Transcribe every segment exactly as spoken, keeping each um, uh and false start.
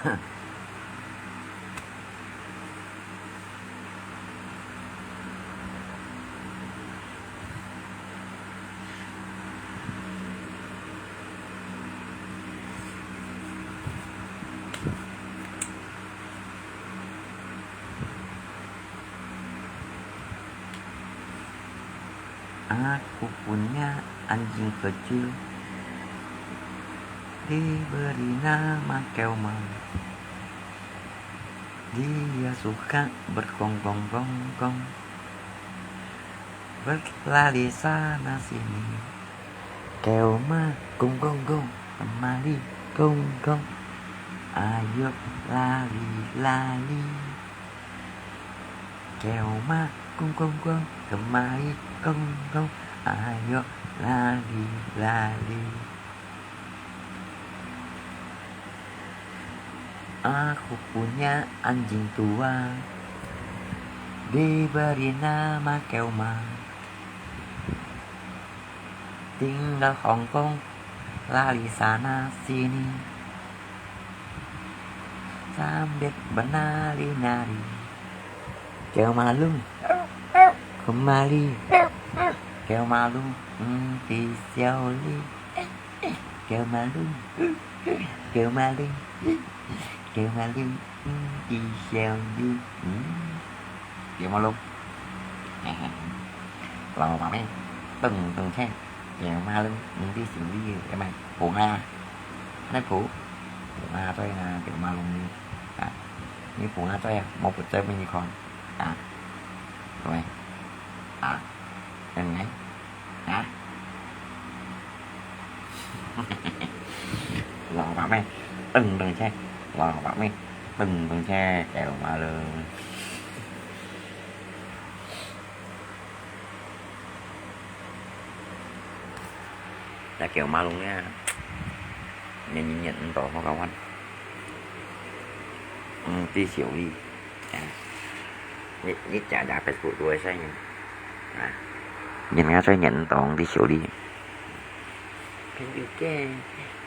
Aku punya anjing kecil, diberi nama Keoma. Dia suka bergonggong-gonggong, berlari sana sini. Keoma, gong gong gong, kemari, gong gong. Ayo lari-lari. Keoma, gong gong gong, kemari, gong gong. Ayo lari-lari. Aku punya anjing tua, diberi nama Keoma. Tinggal hongkong, lari sana sini, sambil bernari-nari. Keoma lung, kemari. Keoma lung, enti siau li. Keoma lung, Keoma lung, Keoma lung, enti siau li. Keoma lung. Lòng bạc mê, tưng tưng chê. Keoma lung, enti siau li. Em ơi, phùng a. Anh ấy phùng. Phùng a, tôi là Keoma lung. À, như phùng a, tôi à, một phút, tôi mới đi con. À, rồi. À, em này. Hả? Lòng bạc mê, tưng tưng chê. Lòng bạc mê, tưng tưng chê. Keoma lung. Là Keoma lung nha. Nên nhìn nhận đó không có quan. Ừ, tí xíu đi. À. Nít, nít chả đã Facebook đuôi sai nhỉ. À. Nhìn ngã sai nhận tổng đi xíu đi. Pin yu ke,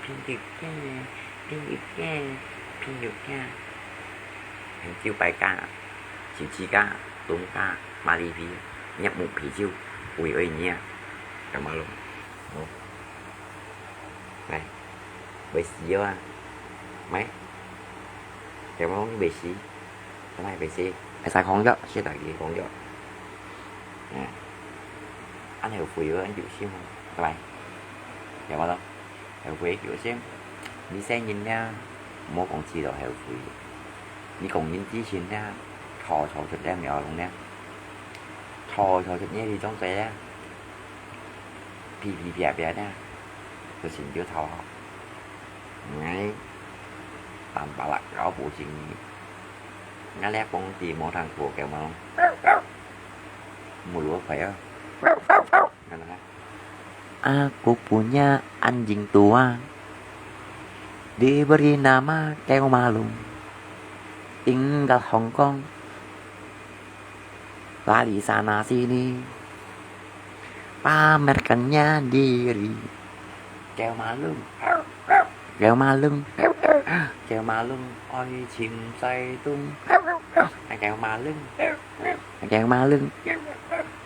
pin yu ke, pin yu ke, pin yu ke. Pin yu bai ka, chiu chi ka, tung ka, ma li pi, nyak mu pi yu, ui ui nia. Keoma lung. Ôi. Này. Bai si yu a. Mai. Keoma lung bai si. Cái này phải xí, phải xài không dọ, xí tại vì không dọ. À. Anh hiểu phủi với anh chịu xí không? Các bạn. Hiểu không? Hiểu phủi chịu xí. Đi xe nhìn nha. Mô còn chi đó hiểu phủi. Đi còn nhìn chi xin nha. Thò thò thật em nhỏ luôn nha. Thò thò thật nhé đi trong xe nha. Phi phi pia pia nha. Tôi xin chịu thò. Ngay. Tạm bả lạc gõ bộ xin. Ngã lẽ bông tì mô thằng của kéo mông. Mùa lúa khỏe á. Ngã lẽ. Aku punya anjing tua. Diberi nama Keoma Lung. Tinggal Hong Kong. Lari sana sini. Pamerkannya diri. Keoma Lung. Keoma Lung. Keoma Lung. Ôi chim sai tung. Keoma Lung. Keoma Lung.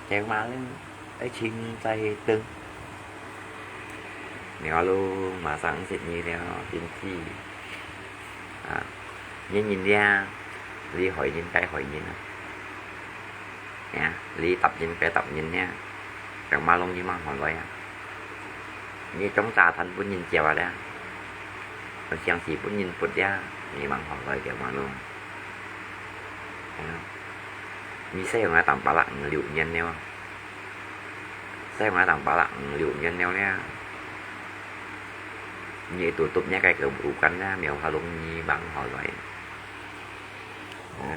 Keoma Lung. Ôi chim sai tung. Keoma Lung, mà sáng sịt nhì theo, tiên tri. À. Nhìn nhìn đi à. Đi hỏi nhìn cái hỏi nhìn à. Nè, li tap nyin, pê tap nyin nè. Keoma Lung nyi mang hòn lôi à. Nyi chống trà thân bún nyin chiều à đe. Còn siang xì bún nyin put đe. Nyi mang hòn lôi Keoma Lung. Nyi sai hông tang pala liu nyin nèo. Sai hông tang pala liu nyin nèo nè. Nyi tu tup nè cái kêu bù căn nè, miêu ha lung nyi mang hòn lôi. Hả?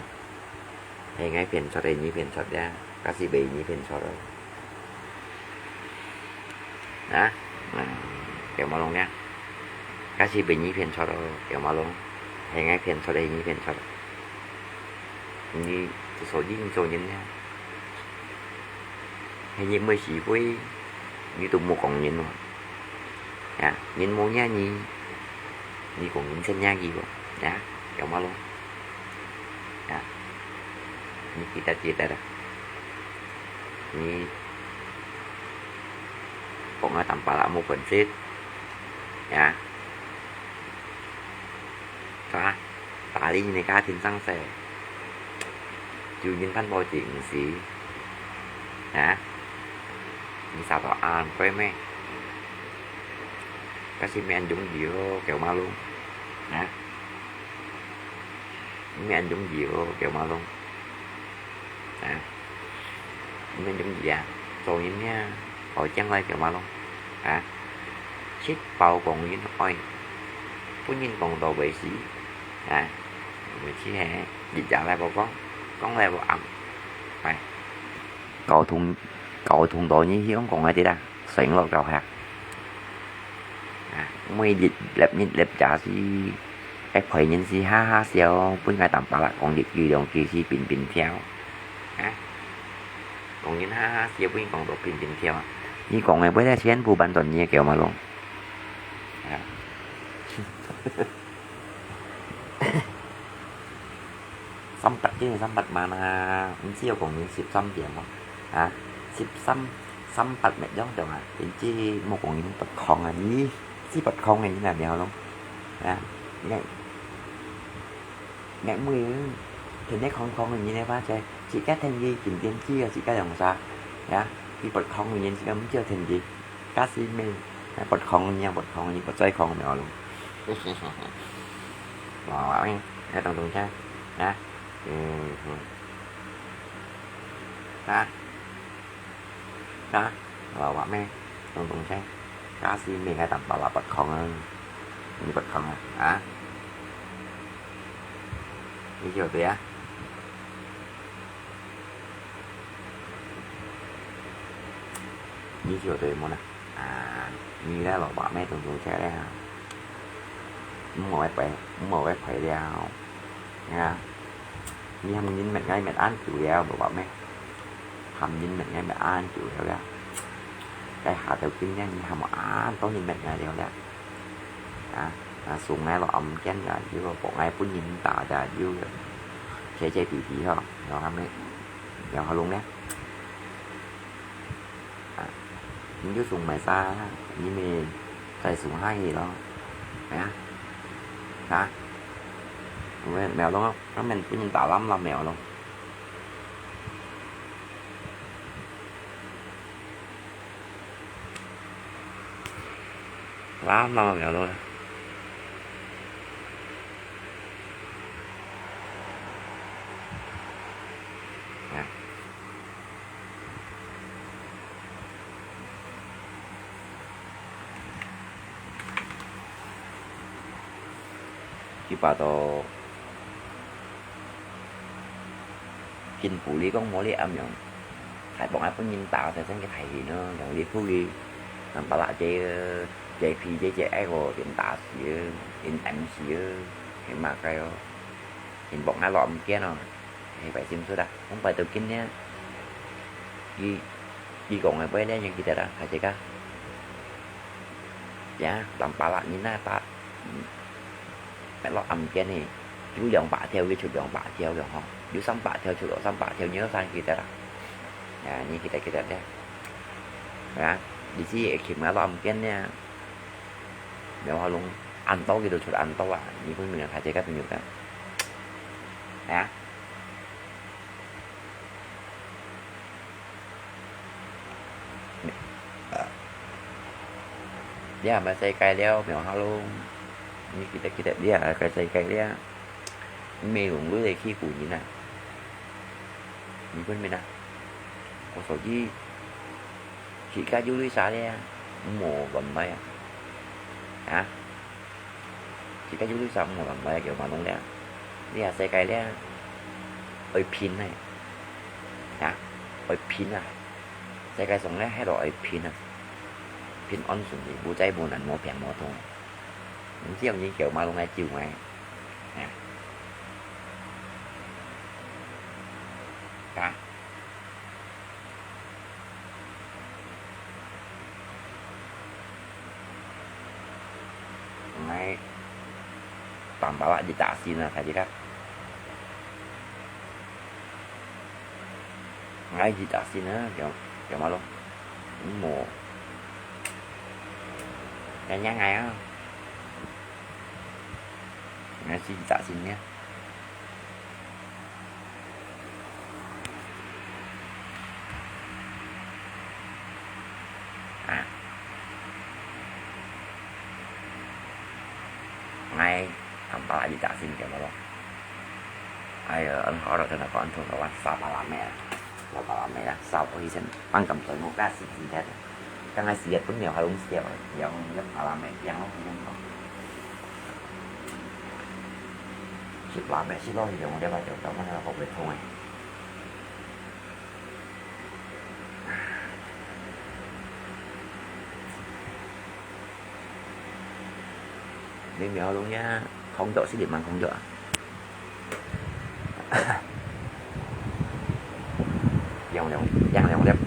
Hay ngay phiền sọt hay nhí phiền sọt ya. Kasi bì nhí phiền sọt rồi. Hả? À, Keoma Lung nha. Kasi bì nhí phiền sọt rồi, Keoma Lung. Hay ngay phiền sọt hay nhí phiền sọt. Nhí, số nhí số nhí nha. Hay nhí mới xí quay. Nhí tụ mù kong nhí mà. Ya, nhí mù nha nhí. Nhí kong nhí sân nha kì bò. Ya. 有無咯？啊，你記得記得啊！你講啊，淡薄啦，無本事，啊，打打理你个家庭生活，就人辦保證是，啊，你啥都安排咩？ Kasi mi anjung dio kêu malung. Ha? Mi anjung dio kêu malung. Ha? Mi anjung dio. Cho yin nha. Ở chăng lai kêu malung. Ha? Sip bao kong yin oi. Pun yin kong do bai si. Ha? Bai si he. Di ja lai bao kong. Kong lai bao am. Bai. Cầu thùng, cầu thùng đó như hiếu kong ai tê ta. Seng lo kau hak. À, mui lip lep nit lep ja si, ek phai nyin si ha ha siau, pun ngai tam pa lak kong lip yu dong ki si pin pin thiau. Ha? Kong nyin ha ha siau, pun kong tok pin pin thiau. Ni kong ngai pui le chien pu ban ton ni kêu malung. Ha? 三八，今年三八嘛啦，毋知有講緊十三點無？啊，十三，三八乜樣對嘛？點知無講緊八空啊？咦，知八空个，你哪了咯？啊，你看，你看每日天天空空个，你來發覺，自家天氣今天只有自家兩儕，啊，知八空个人自家毋知有天氣。 Kasi mi, bật không nha, bật không nha, bật dây không mèo luôn. Wow, wow, nha, tông tông cha. Nha. Ừ, ừ. Ha. Ha. Wow, wow, mi. Tông tông cha. Kasi mi ngay tầm bảo là bật không. Ni bật không à? Ha. Ni hiểu rồi á? Ni hiểu rồi môn à? À, ni đã lọ bảo mẹ tông tông cha đấy hả? Không mỏi quay, không mỏi quay phải đeo. Nha. Ni hâm nhìn mệt ngay mệt ăn chịu đeo, bảo bảo mẹ. Hâm nhìn mệt ngay mệt ăn chịu đeo đeo. Cái hả theo kinh nha, ni hâm ăn tao nhìn mệt ngay đeo đeo. À, à, xuống ngay lọ ấm chén ra, chứ có ngay phun nhìn ta ra, chứ. Chế chế tỉ tỉ hả? Nó hâm đấy. Đeo hả luôn đấy. À, 你就送买啥？你们再送下去咯。哎呀，啊，我们没有咯，他们不能打烂了没有咯。烂了没有咯。啊。 佢把到金布里講無哩恁樣，大幫啊分人打，就真个大件咯，用力呼佢，能把那隻，隻皮隻隻挨個人打死啊，人抌死啊，係麼个哦？人幫啊落毋見哦。 係擺心出啊，往擺都緊呢。佢，佢講个話呢，你記得啦，大自家。呀，當巴拉人啊，打，嗯，落暗間呢，有兩百條，佢出兩百條个吼，有三百條出落三百條，你都算記得啦。啊，你記得記得咧。啊，你知會琴啊，落暗間呢， 苗華龍恁多佢都出恁多啊，你分明大自家朋友个。啊？你係咪世界了，苗華龍？你記得記得，你係咪世界了？你美容都得欺負人啊！你分明啊！我手機 自家有鐳射咧，毋好亂來啊！啊？自家有鐳射毋好亂來啊，叫麼弄咧？你啊世界咧，愛拼呢！啊？愛拼啊！世界上咧，係都愛拼啊！平安順利，無災無難，無病無痛。毋知有人叫麼弄來救𠊎？啊？啊？ 𠊎 Tampalak di tasin na, tadi kan. Ngai di tasin na, kiau, kiau malu. Ini mau. Yang, yang ngai ah. Ngai si di tasin ya. Ah. Ngai tampalak di tasin kiau malu. Ai, an hâ ro tana ko an thung kawan sa palame. Sa palame ya, sa ko hisen pangkam toi mo ka si si ya. Kang ai si ya pun neo halung si ya, yang yang palame, yang lo yang lo. Si palame, si lo si yang dia ba jauh jauh mana ko boleh thung ai. Ni mèo lông ya, không dọn xí điện bằng không dọn. Yang yang yang yang lep.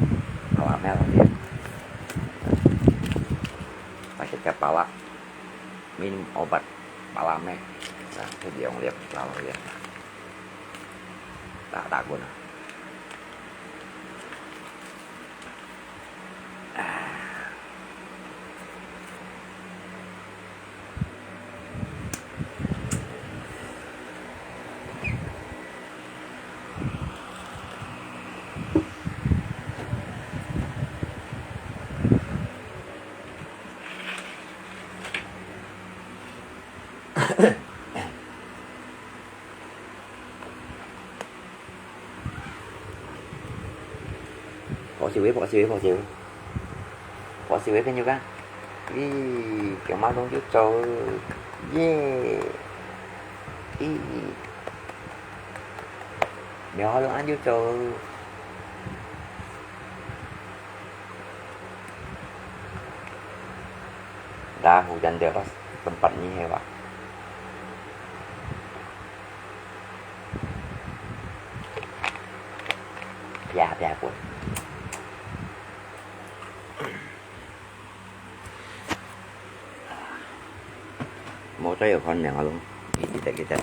Kalau amel dia. Sakit kepala. Minum obat malam eh. Nah, itu yang lep kalau dia. Tak takut. Bỏ xíu, bỏ xíu, bỏ xíu. Bỏ xíu cái nhiêu cái. Ý, kiểu máu đông chút trâu. Yeah. Ý. Nếu họ luôn ăn chút trâu. Dah hujan deras tempat ni hewa. Pia pia pun. Mau cai yo kon neng alung. Kita kita.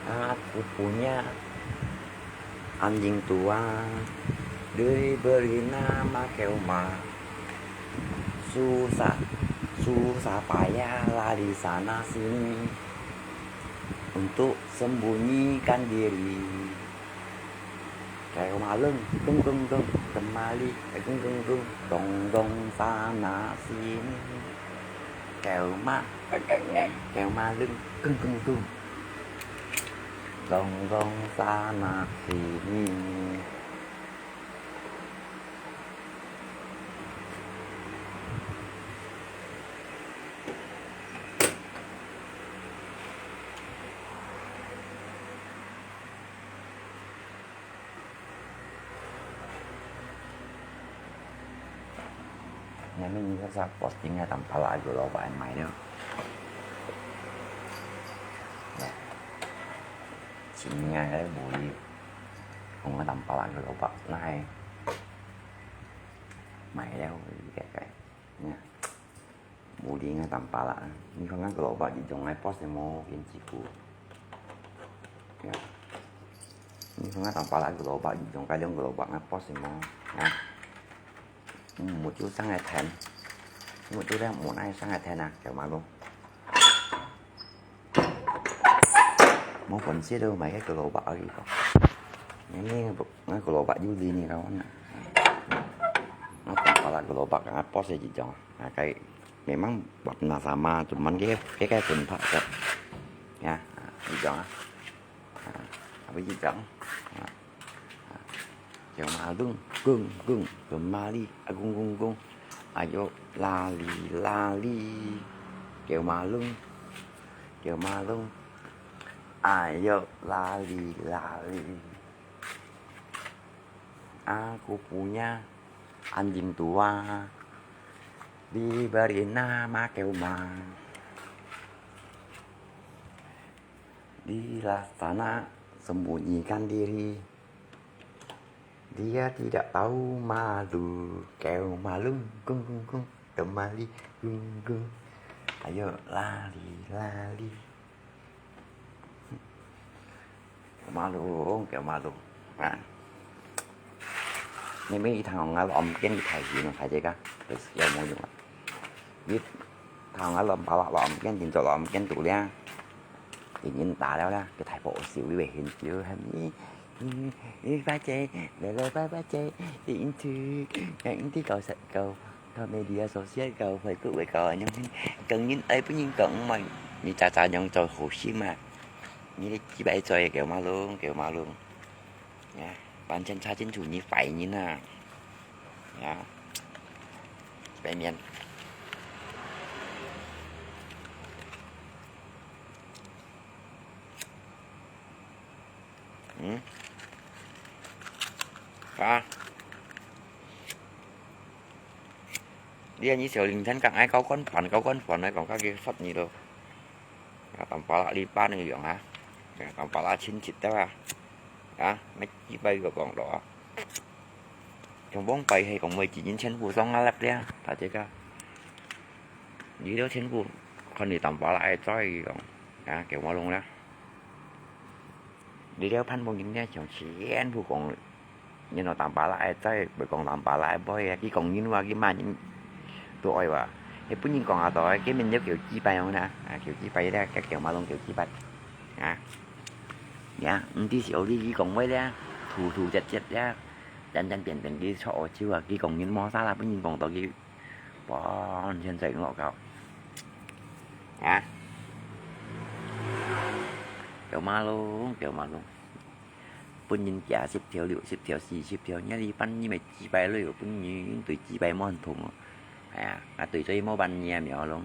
Ah, pupunya anjing tua diberi nama Keuma. Susah, susah payah lari sana sini untuk sembunyikan diri. Keuma lưng, geng geng geng, kembali, geng geng geng, dong dong sana sini. Keuma, keuma lưng, geng geng geng, dong dong sana sini. Nami ni sa posting nga tampalak ayo lo ba mai no. Sini nga ai buli. Kung nga tampalak ayo lo ba nai. Mai leo kai kai. Nya. Muli nga tampalak. Ni kong nga gerobak di jong ai pos mo kin ciku. Ya. Ni kong nga tampalak gerobak di jong kai jong gerobak nga pos mo. Ya. Mut ju sang ai ten. Mut ju leng mut ai sang ai ten a, kiau malu. Mo pon sia do mai kai gerobak ai ko. Ni ni nga gerobak ju li ni kau na. Nga tampalak gerobak nga pos di jong. Nah, kai memang warna sama, cuman dia, dia kai pun pak kok. Ya, nah, di jong ah. Nah, apa di jong? Nah, nah. Kiau malung, gung gung, kembali, agung gung gung. Ayo lari lari. Kiau malung, kiau malung. Ayo lari lari. Aku punya anjing tua, diberi nama Keumah. Di sana sembunyikan diri. Dia tidak tahu malu, Keumah lung, gung, gung, gung, kembali, gung, gung. Ayo, lari, lari. Keumah lung, Keumah lung. Ha. Ni mi thang ngah lom ken thai hi no thai jek ah. Terus ya mau yung. Ni thang ngah lom pala lom ken, tin cho lom ken tu lia. Tin yin ta liao lia, ke thai po siu wi wi hin siu hem ni. Ni, ni ba jek, le le ba ba jek, tin tu, yang ti kau sa kau. Kau media sosial kau Facebook kau yang hin. Kau yin ai pun yin kau mai. Ni cha cha yang cho ho si ma. Ni le ki bai cho Keumah lung, Keumah lung. Ya, 反正查清楚你坏人啊。Ya, 白面。嗯？啊？你看你小林天讲爱高官盘，高官盘来讲，他给杀你了。 啊，当巴拉里巴那个样啊，当巴拉亲戚的啊，啊，没几百个讲了啊。像往摆系讲，每几年全部上啊粒了，大家个。你了全部看你当巴拉爱在讲，啊，给我弄了。你了潘凤英呢，像全部讲 你拿当巴拉爱在，袂讲当巴拉爱背啊，佢讲人话，佢骂人都爱哇。佢本人讲啊，到佢面要叫几拜样啦，啊，叫几拜啦，叫叫马龙叫几拜。啊，呀，毋知是有你佢讲话啦，突突接接啦，等等变变佢错就啊，佢讲人无啥啦，本人讲到佢完全在我搞。啊，叫马龙，叫马龙。 本人行十条、六十条、四十条，你看你办你咪几百类哦，本人对几百万通哦。哎呀，啊对所以莫办你啊苗咯。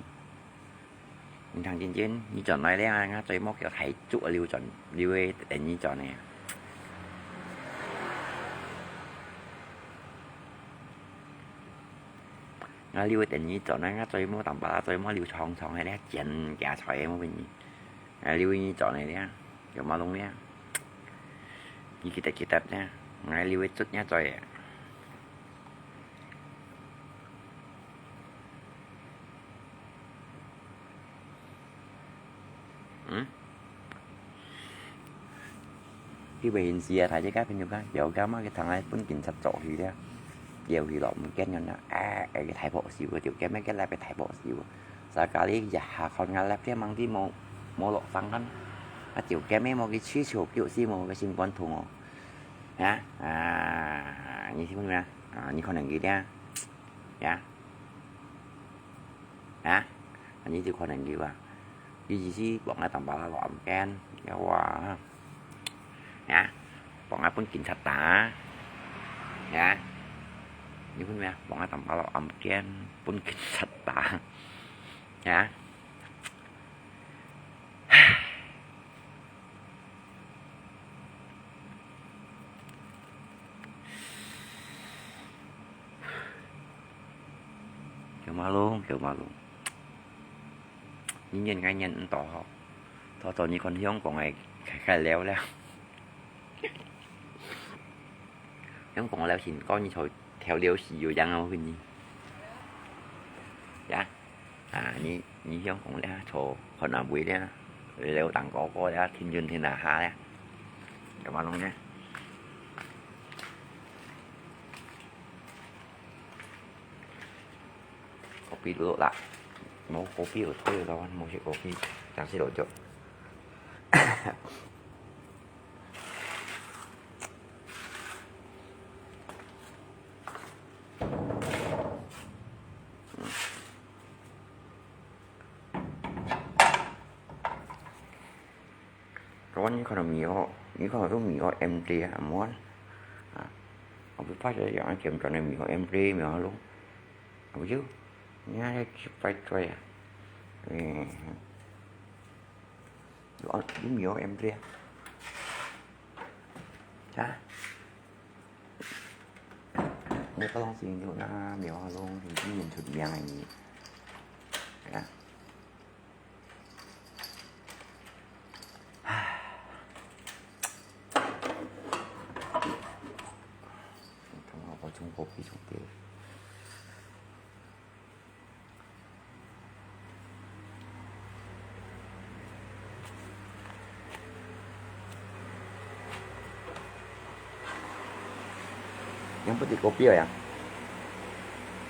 你看今天你转来了啊，我所以莫叫太足啊，留转，留个等你转呢。啊，留个等你转呢，我所以莫淡薄啦，所以莫留长长个咧，剪夹菜个莫分你。啊，留你转个咧。 有马龙呢？你记得记得呢，俺留一卒呢在。嗯？你袂现实啊，大家朋友讲，有干嘛去谈来分警察捉去了，有去了，毋见人了，哎，哎，个大博士，个条件咩个来个大博士。 Sakali ya hakon ngalap dia mang di mo mo lok sangkan. Atiu keme mo ki chi chiu kiu si mo ke sin kuan thung o. Ya, ah, ni si mo na. Ah, ni khon nang ki dia. Ya. Ya. Ni si khon nang ki wa. Ki si si buang na tambah la lo am ken. Ya wa. Ya, 幫𠊎分警察打。Ya，你分咩？幫𠊎打包落案件，分警察打。Ya，叫馬龍，叫馬龍。 你忍𠊎忍毋到吼。到到你看香港个開開了了。香港了先講你坐條了是有樣哦，你。呀，啊，你你香港了坐看下位了，了當哥哥了，天天天下下了，有嘛弄呢？ Kopi dulu lah. Mau kopi, oh, thôi lawan mau si kopi. Kasi lo jok. Kawan ni kalau mio, ni kalau tu mio M D amuan. Ha. Apa pasal yang macam tu ni mio M D mio lu. Apa tu? Ni ada cepat tu ya. Eh. Lu mio M D. Ha. 你不能是有那苗啊，咯，你已经出名了，你。啊。唉。你看我，我中国非常的。 Yang putih kopi ya.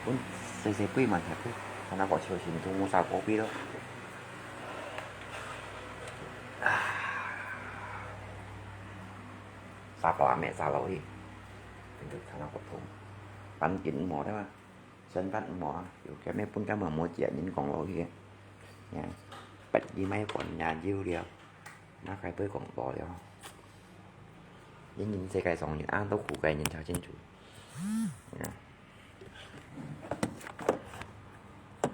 Pun sese pui man satu. Karena kok sio sini tu musa kopi lo. Sa pala me sa lo hi. Pintu sana kok tu. Pan kin mo da. 生活無啊，有个咩本根本無接人講落去，呀，不如買本也有了，那該不講多了。人人世界上人，啊，都苦个人才清楚。呀，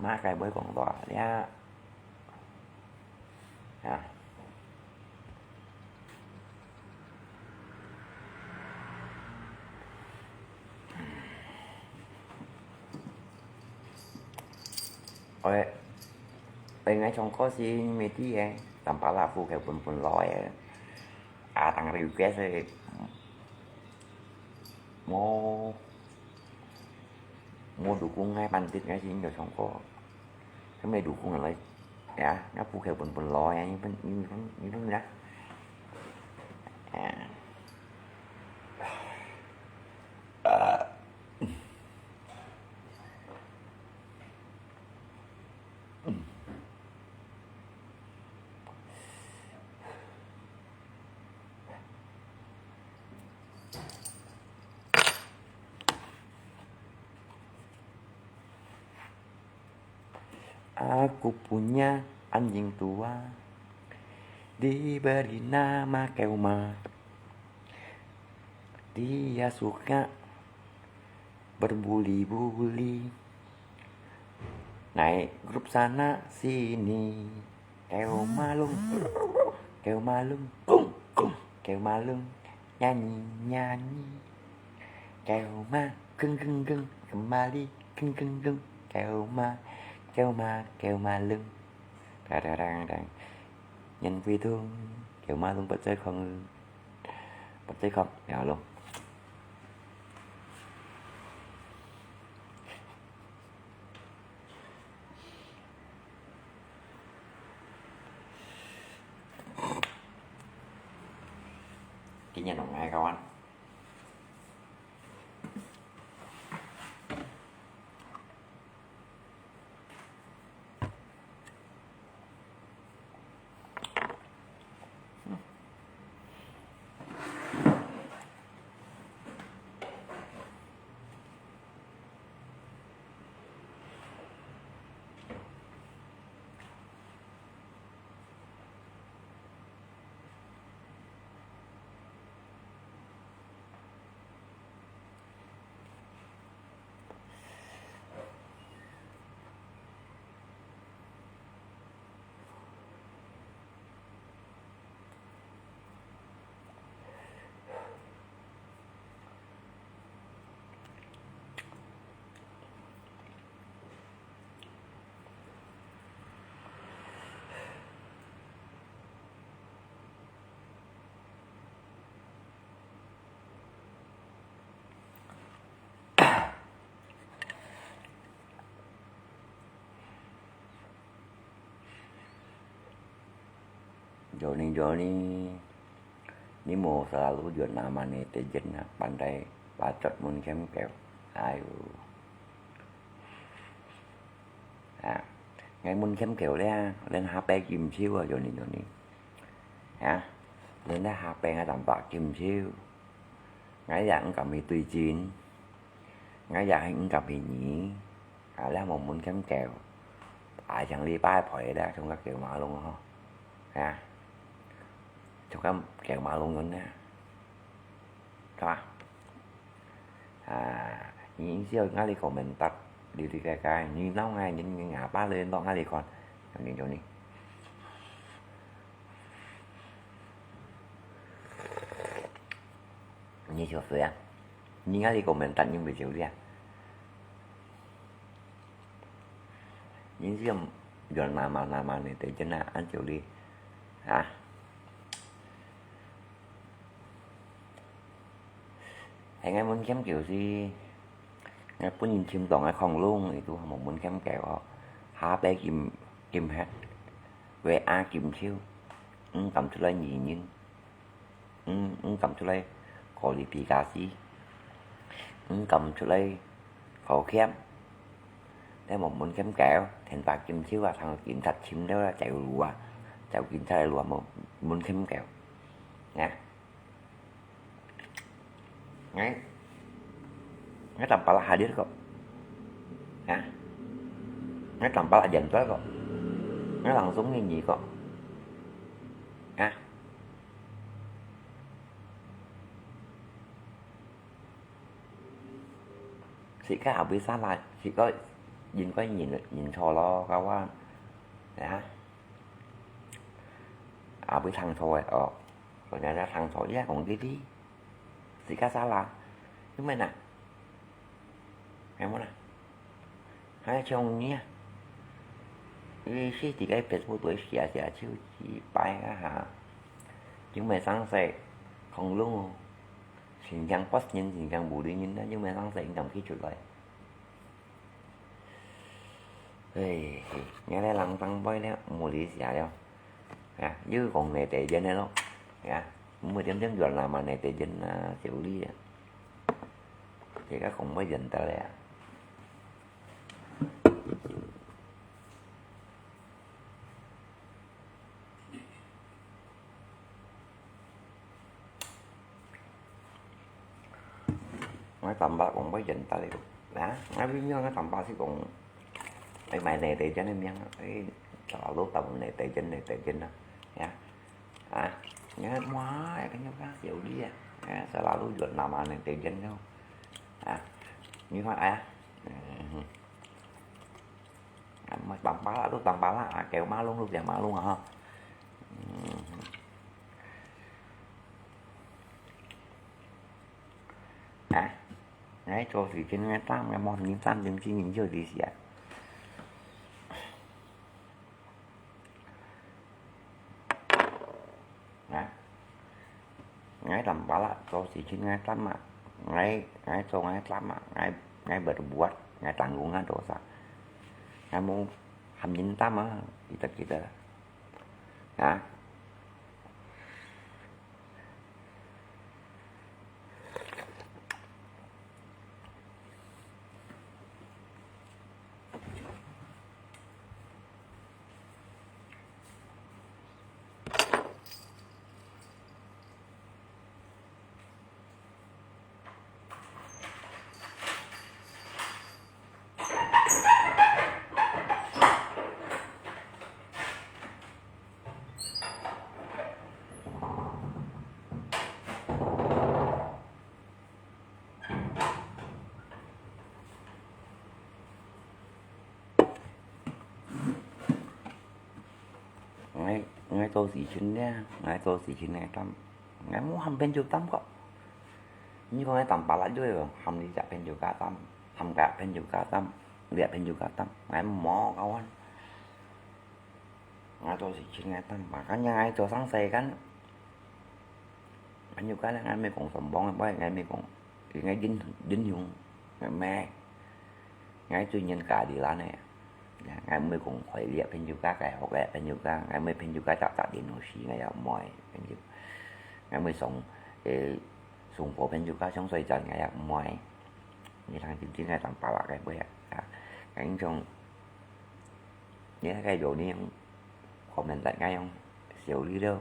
那該不講多了。 啊。喂，喂，𠊎唱歌先，你知个，tanpa lagu个本本來个，啊，當然有个係，無。 Mo dukung ai pandit ngai sini nggak songko. Kami dukung lai. Ya, nggak bukai pun pun lo ya, ini pun, ini pun, ini pun ya. Ya. Aku punya anjing tua, diberi nama Keuma. Dia suka berbuli-buli, naik grup sana sini. Keuma lung, Keuma lung, kung, kung. Keuma lung, nyanyi, nyanyi. Keuma, geng, geng, geng. Kembali, geng, geng, geng. Keuma, Keuma, Keuma lung. Dadadadang. Nhân vui thung, Keuma lung bật chơi không? Bật chơi không? Kéo lung. Cái nhà nông ai không anh? Johnny, Johnny, ni mo selalu jual nama netizen na, pandai bacot mun khémkéu. Ayu. Ha, ngai mun khémkéu le, len ha pe kim chiu a, Johnny, Johnny. Ha, len ha pe ngai tam pa kim chiu. Ngai yang kam hi tui chin. Ngai yang hi kam hi ni. 啊，你有無問佢噭？啊，上禮拜陪咧，從佢噭馬龍吼。啊，從佢噭馬龍樣咧，係嘛？啊，你笑𠊎哩komentar，哩哩个个，你鬧𠊎，你你啞巴咧，鬧𠊎哩看，你做呢？你笑死啊！你𠊎哩komentar，你會笑咧？你知用拿嘛拿嘛呢，對真啊，恁久哩，啊。係𠊎問兼狗是，𠊎本人尋到𠊎恐龍，佢都無問兼狗哦，下背金金黑，尾下金手，毋敢出來泥人。 嗯，毋敢出來搞哩皮卡西，毋敢出來搞欠。你莫問兼狗，天打金手啊，通警察尋了啦，走路啊，走警察个路啊，莫問兼狗。啊，𠊎，𠊎tanpa lah hadir kok. 啊，𠊎tanpa lah gentle kok. 𠊎langsung ngini kok. 啊。 自家也會salah，自家應該認認錯咯，kawan。啊，也會聽錯个哦，人家聽錯，你也講對對，自家salah，因為哪？係無哪？ 還像你啊，你是在該Facebook肚寫寫手指擺啊哈，又毋係生死，恐龍哦，真正發人，真正無理人啊，又毋係生死，你敢去出來？唉，你來人當背了，無理寫了，啊，又講你得人个咯，啊，毋會點點原來嘛，你得人啊，小李啊。 這個講毋會認得了呀。𠊎tanpa講毋會認得了。啊，𠊎明明𠊎tanpa係講，愛買你得人个名啊，哎，selalu tahu你得人，你得人啊，呀。 啊，你看，哇，跟你講，有力啊，哎，selalu jual nama你得人了。啊，你看，哎，嗯，啊，tanpa lah，都tanpa lah，啊，kêu Mah Lung，都叫Mah Lung啊，哈。嗯。啊，哎，做事情个擔，个莫你擔，定定你就理解。 啊，𠊎tanpa lah，做事情𠊎擔啊，𠊎，𠊎做𠊎擔啊，𠊎，𠊎berbuat，𠊎tanggung啊dosa。𠊎無喊人擔啊，記得，記得。啊。 𠊎，𠊎做事情呢，𠊎做事情呢，擔，𠊎無喊朋友擔過。你講𠊎tanpa lah就喊你隻朋友家擔，喊該朋友家擔，這朋友家擔，𠊎無，kawan。 𠊎做事情𠊎擔，makanya𠊎做生死kan。Kan有kan𠊎毋係講sombong，𠊎毋係講，𠊎英，英雄，𠊎毋係。𠊎最認家己人个。𠊎毋係講壞个朋友家，該好个朋友家，𠊎毋係朋友家隻隻電腦死，𠊎也毋愛朋友。𠊎毋係送，誒，送貨朋友家，送水賺，𠊎也毋愛。你聽真正个tanpa lah个話啊，𠊎英雄 你該有你講明白，𠊎用小李了，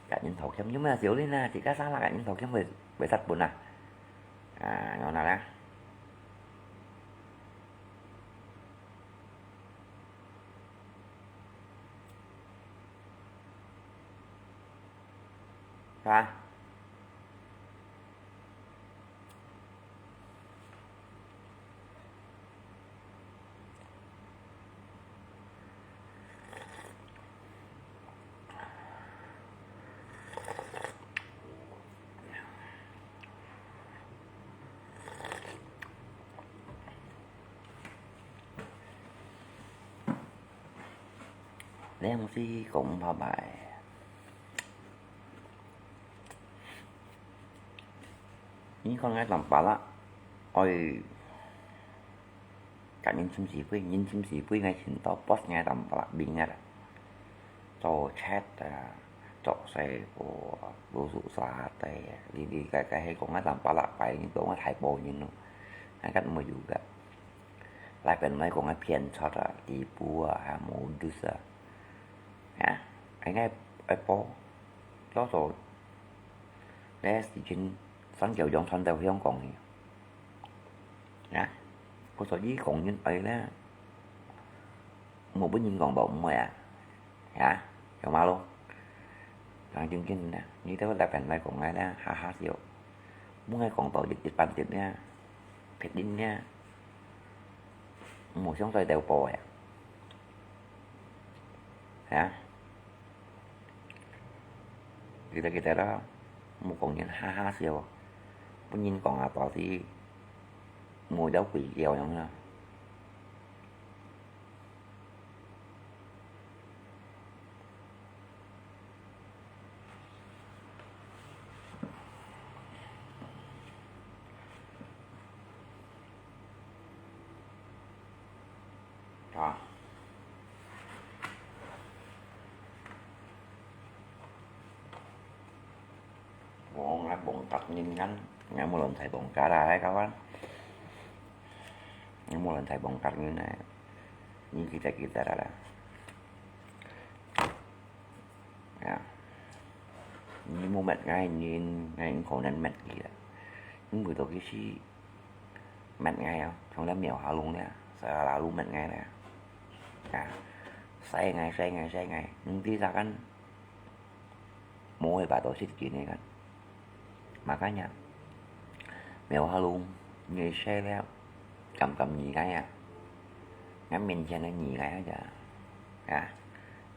甲人頭兼，有咩小李呢？自家生啦，甲人頭兼會，會殺本啊？啊，有哪啦？係吧？恁樣子講毋好吧？你看𠊎南巴拉，愛甲人尋是非，人尋是非，𠊎尋到boss，𠊎南巴拉明啊，做賊啊，做細个，老鼠沙地啊，你你該該係講𠊎南巴拉，擺你講𠊎大埔人咯，𠊎敢毋會有个。 來本來講个騙財啊、地步啊、還有modus啊，啊，應該愛報，多數這事情三九洋傳到香港去，啊，故所以講人愛咧，無分人講無毋會啊。 Ya, yo malo. Yang jing jing na, ni tau laban lai kong ngai na, ha ha siu. Mu ngai kong tau jit jit pan jit nia, phet din nia. Mu siang sai tau po ya. Ya. Kita kita la, mu kong yin ha ha siu. Pun yin kong a tau si, mu jau kui kiau yang na. Ah. Wong ai bông tặc nhìn ngắn, ngắn một lần thấy bông cá đà hay các bạn. Ngắn một lần thấy bông tặc như này. Nhìn kita kita đà đà. Ya. Ni mu met ngai, ni ngai khổ nên met gì đó. Ni mu to cái si met ngai à, trong đó mèo hà lung nè, sa la lu met ngai nè. Ya. Sai ngai, sai ngai, sai ngai. Ni ti sa kan. Mu ai ba to sit kì nè kan. Makanya, mèo hà lung, ni sai leo. Kam kam ni ngai à. Ngắm mình chén ni ngai à. Ya.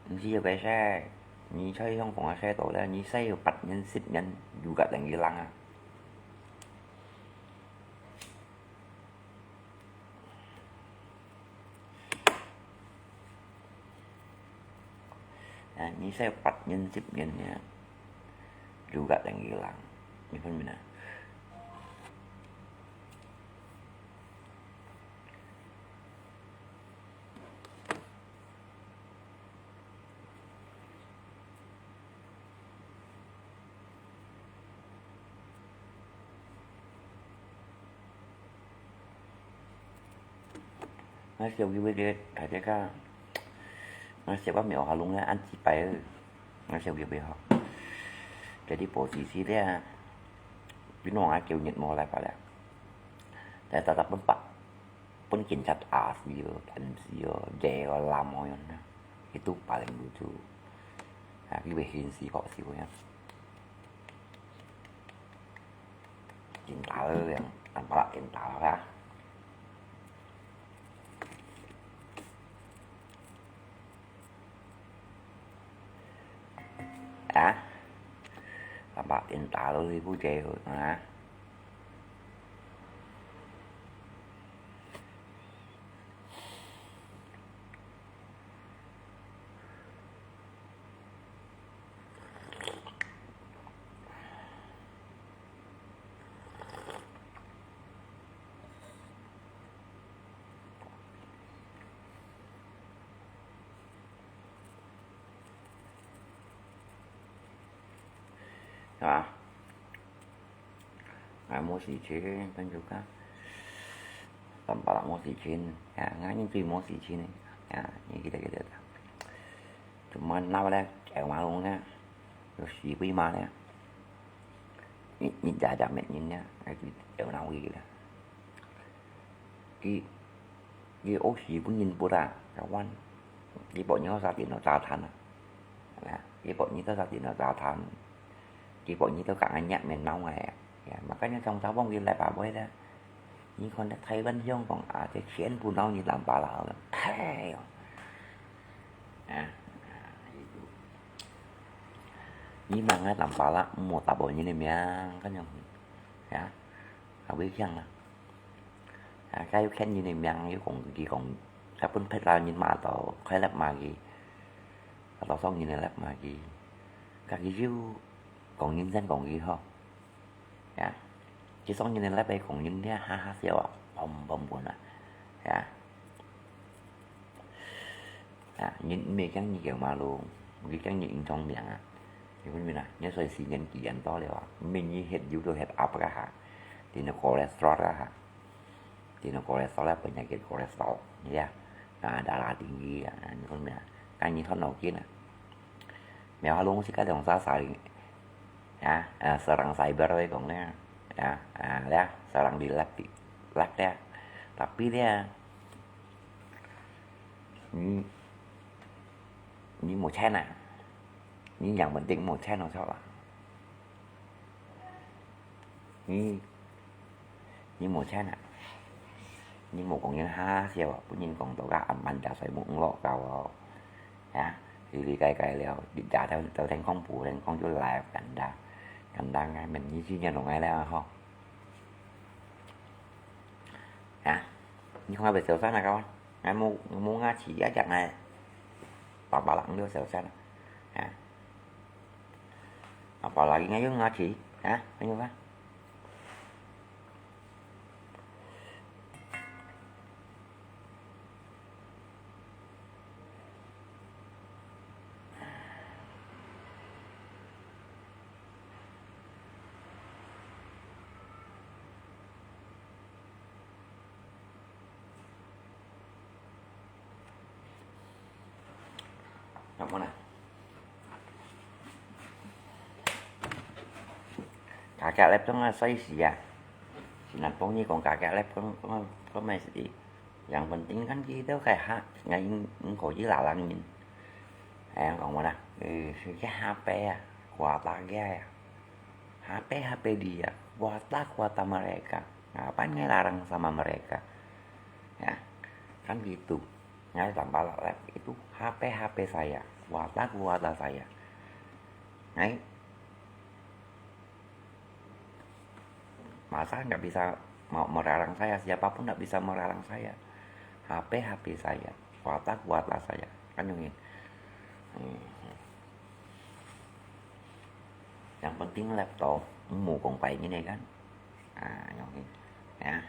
Ni si cái sai. 你在香港个世道咧，你使要八年、十年，有个等於人啊。啊，你使八年、十年呢，有个等於人，你分明啊？ Ngasik kiwit-it, kadeka. Ngasik wa miao halung le an ci pai. Ngasik kiwit ho. Jadi posisi dia, pino nga kiu nyit mo lai pa le. Dia tatap pun pak. Pun kinchat as yo, M C yo, J yo, lam yo na. Itu paling lucu. Nah, kiwit hin si kok si ko ya. Cinta lo yang, tanpa cinta lo ya. Ah, tanpa cinta lo ibu cewek, ah. Nah, ngai mo si cin, kan juga. Tanpa mo si cin, ya, ngai ni tui mo si cin, ya, ni kita kita. Cuma nau le, cewek malung le, yo si kui ma le. Ni, ni jaja met ni le, ngai tui cewek nau kui le. Ki, ki o si pun yin pura, kawan. Ki po ni ho sa tin ho sa than. Nah, ki po ni to sa tin ho sa than. Ki po ni to ka ngai nyat men nau ngai. Ya, makanya trong sa bong ki lai pa boi le. Ni kon le Taiwan hiong kong a, te chien pu nau ni lam pa la. Hai. Ah, itu. Ni mang ngai lam pa la, mo ta bo ni ni miang, kan yong. Ya. A, wei kiang la. A, ka yu khen ni ni miang yu kong ki kong. Ka pun phet la ni ma to, khai lep ma ki. 多少人个live嘛佢，佢又講人先講佢吼。呀，佢上人个live个講人聽哈哈笑啊，嘭嘭嘭啊，呀。啊，人毋係驚你叫馬路，毋係驚你影響名啊。你分明啊，你所以時間既然到了啊，毋係你歇油都歇up个哈，你个cholesterol个哈。Di no cholesterol apa penyakit cholesterol, ya. Nah, darah tinggi, ya. Nah, ni pun ya. Kan ni hon no kin, ya. Mèo halung si ka dong sa saling, ya, eh, serang cyber we kong ya. Ya, ah, ya, serang di lab di, lab ya. Tapi dia, ni, ni 無錢啊. Ni yang penting 無錢 no sao lah. Ni, ni 無錢啊？你莫講人哈笑啊，分人講到个暗暗夜睡目毋落覺哦。啊，哩哩該該了，日日都，都天光布，天光就來簡單，簡單个，明日時間弄來了吼。啊，你看愛小三啊，kawan？哎，無，無牙齒一隻哎，爸爸啦，你就小三啊，啊。 Apalagi ngayon ngaji, ha? Ano ba? Apa na? Kakek lep tu ngai sai sia. Sinan pong ni kong kakek lep kong, kong, kong mai si. Yang penting kan kita kai ha, ngai ing, ing ko ji lalang min. Ayang kong mana? Eh, si ha pe ya, kuata ya. H P-H P dia, kuota-kuota mereka. Ngapain ngelarang sama mereka? Ya, kan gitu. Ngai tanpa lab itu H P-H P saya, kuota-kuota saya. Ngai, masa nggak bisa mau melarang saya, siapapun nggak bisa melarang saya. H P-H P saya, kuota-kuota saya. Kan yung ini. Hmm. Yang penting laptop, mù kong pai ngene kan. Ah, yang ini. Ya.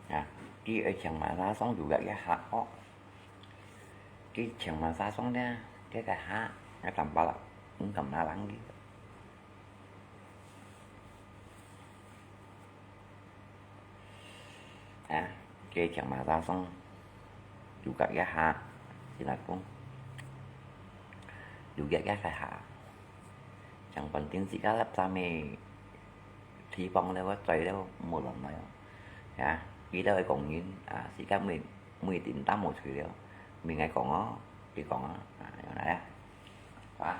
Ya, ki ở trường mà ra xong chủ gạch cái hạt họ. Ki trường mà ra xong nha, cái cái hạt, cái tầm ba lắm, cũng tầm na lắng đi. Ha, ke chang ma sa song, juga ya ha, sila kong, juga ya kai ha. Yang penting sika lap sa me, thi pong le wa choi le mo lon mai. Ya, kita ai kong yin, ah, sika me, me tin ta mo chui le, me ngai kong o, ti kong o, ah, yang na ya. Hva?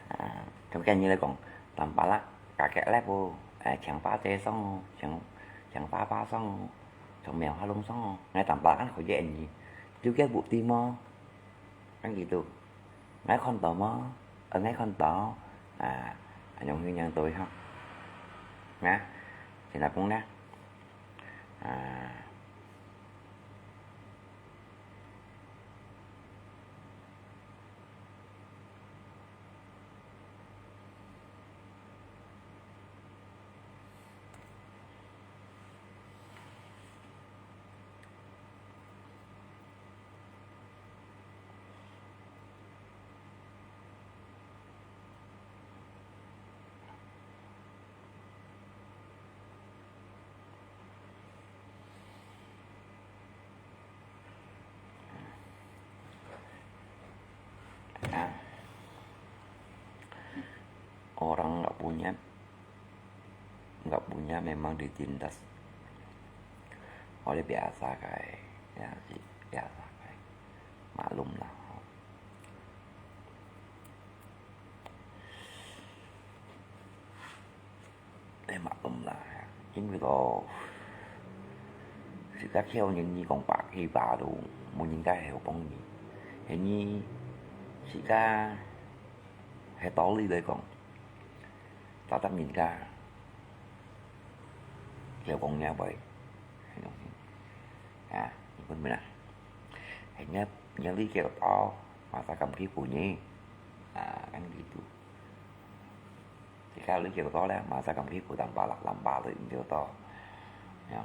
À, trong cái như là còn tầm ba lắc, cả cái lép vô, à, chẳng phá tê xong, chẳng, chẳng phá phá xong, trong mèo hoa lông xong, ngay tầm ba ăn khỏi dễ nhỉ. Chú kia bụ tim mò, ăn gì tụ, ngay con tỏ mò, ở ngay con tỏ, à, anh ông huynh nhang tôi ha. Nè, thì là cũng nè. À, Orang nggak punya, nggak punya memang ditindas oleh biasa kai, ya, biasa kai. Maklum lah. Ê, maklum lah. Chính vì đó, sự khác nhau những gì còn bạc khi bà đủ, muốn những cái hiểu bóng gì. Thế nhi, sự khác, hay tỏ lý đấy còn. 打打人家，就講人會，啊，你分明啊，人家人家你叫到，masa敢欺負你，啊，kan gitu. Jika你叫到咧，masa敢欺負，tanpa lah tanpa你叫到，ya.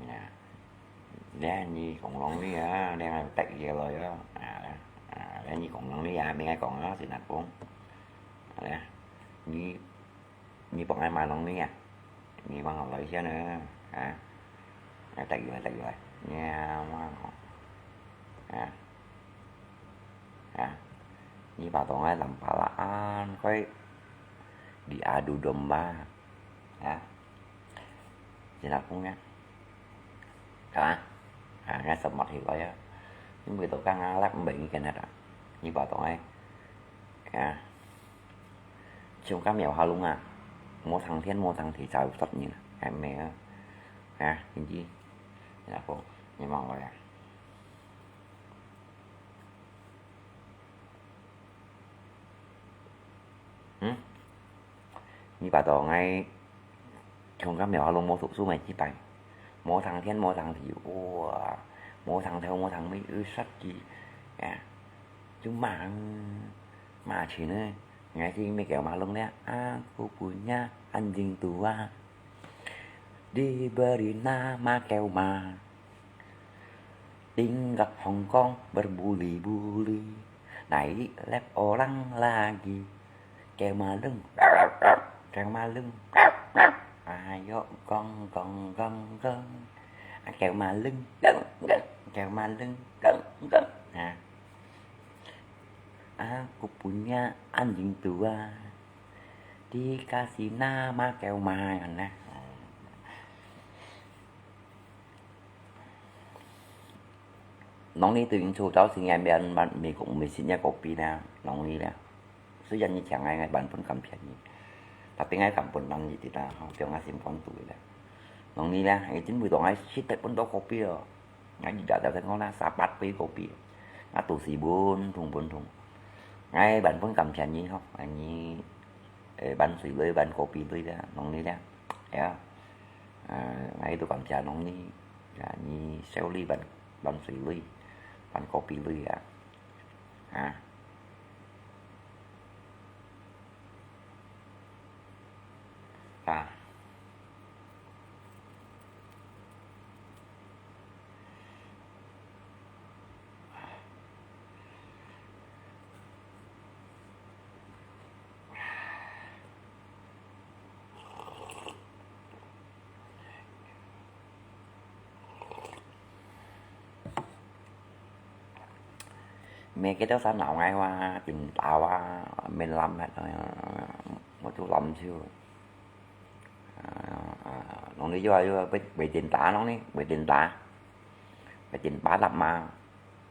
Ya. Nè, nyi kông lòng nì a, nè, tét yê lòi a. A, nè, a, nè, nyi kông lòng nì a, mê ngai kông a, si nà kông. A, nè, nyi, nyi pông ai ma lòng nì a. Nyi ma lòng lòi sian a. A. A, tét yê lòi, tét yê lòi. Nè, ma lòng. A. A. Nyi pà tông ai lam pà la an, khoi. Diadu domba. A. Sinah kông nè. Hả? À, nghe sầm mặt thì có á. Nhưng mà tôi căng á, lát mình cái này đó. Như bảo tôi ấy. À. Chúng các mèo hao lung à. Mua thằng thiên, mua thằng thì sao sắp nhìn. Hả mẹ. Hả, chính chi. Là cô. Nhưng mà gọi là. Hm? Nyi pà tông ai, chông kah mèo ha lông mô sụp su mày chi pài. Mô thang thiên, mô thang thủy, ua, mô thang thêu, mô thang mỹ, ư sắt chi. Ya. Chú màng, mà chi nơ, ngai chi mê kéo mà lông nè, aku punya anjing tua. Diberi nama Keuma. Tinggal Hong Kong berbuli-buli. Naik lab orang lagi. Keuma lưng. Keuma lưng. Ayo gong gong gong gong. Keuma lưng. Gong gong. Keuma lưng. Gong gong. Ha. Aku punya anjing tua. Dikasih nama Keuma, nè. Nông ni tôi yên chú cháu xin em bên bạn Mỹ cũng mới xin nhà copy nè, nông ni nè. Sư dân như chẳng ai ngay bản phun cảm phiền nhỉ. Tapi ngay cảm phun năng gì thì ta không cho ngay xin con tuổi nè. Nông ni nè, ngay chính buổi tối ngay xin tết phun đó copy rồi. Ngay đi đã đã thấy ngon nè, sa bát với copy. Ngay tù xì buôn thùng buôn thùng. Ngay bản phun cảm phiền nhỉ không, anh nhỉ. Ê, bán sủi lưới, bán copy lưới đó, nông ni đó. Ya. À, ngay tôi còn chờ nông ni. Ya, ni sell đi bán, bán sủi lưới, bán copy lưới à. Hả? À. Mẹ cái đó sao nào ngay qua tìm tạo á, mình làm hết rồi, một chú làm chưa. À, à, nông ni yua yua, bê, bê tìm tá nông ni, bê tìm tá. Bê tìm bá lắm mà.